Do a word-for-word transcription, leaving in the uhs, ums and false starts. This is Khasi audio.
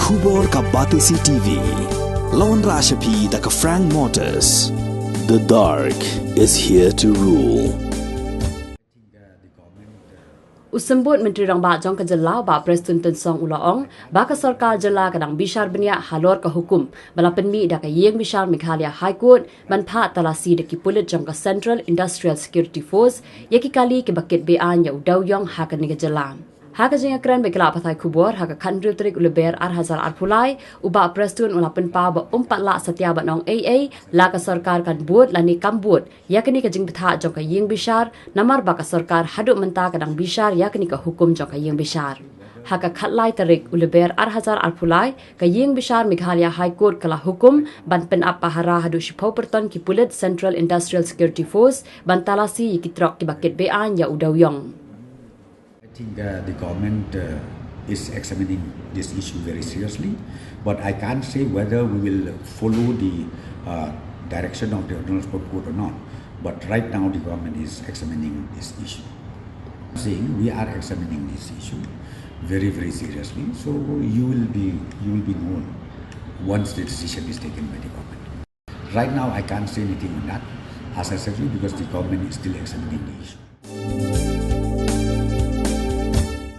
Khubor ka Batesi T V. Lawan Rashapi da ka Frank Motors. The dark is here to rule. U Symbud Myntri Rangbah jong ka jylla, Bah Prestone Tynsong, u la ong ba ka sorkar jylla ka dang bishar bniah halor ka hukum ba la pynmih da ka Ïingbishar Meghalaya High Court ban phah talasi da ki pulit jong ka Central Industrial Security Force ïa ki kali kiba kit be-aiñ ïa u dewïong ha kane ka jylla. Ha ka jingïakren bad ki lad pathai khubor ha ka khathynriew tarik u Lber ar hajar arphew lai, u Bah Prestone u la pynpaw ba um pat lah satia ban ong ei ei la ka sorkar kan bud lane kam bud ïa kane ka jingbthah jong ka Ïingbishar, namar ba ka sorkar haduh mynta ka dang bishar ïa kane ka hukum jong ka Ïingbishar. Ha ka khatlai tarik u Lber ar hajar arphew lai, ka Ïingbishar Meghalaya High Court ka la hukum ban pynap pahara haduh shiphew pyrton ki pulit Central Industrial Security Force ban talasi ïa ki trok kiba kit be-aiñ ïa u dewïong. I think uh, the government uh, is examining this issue very seriously, but I can't say whether we will follow the uh, direction of the Honorable Court or not. But right now, the government is examining this issue. Saying we are examining this issue very, very seriously. So you will be you will be known once the decision is taken by the government. Right now, I can't say anything on that, as I said to you, because the government is still examining the issue.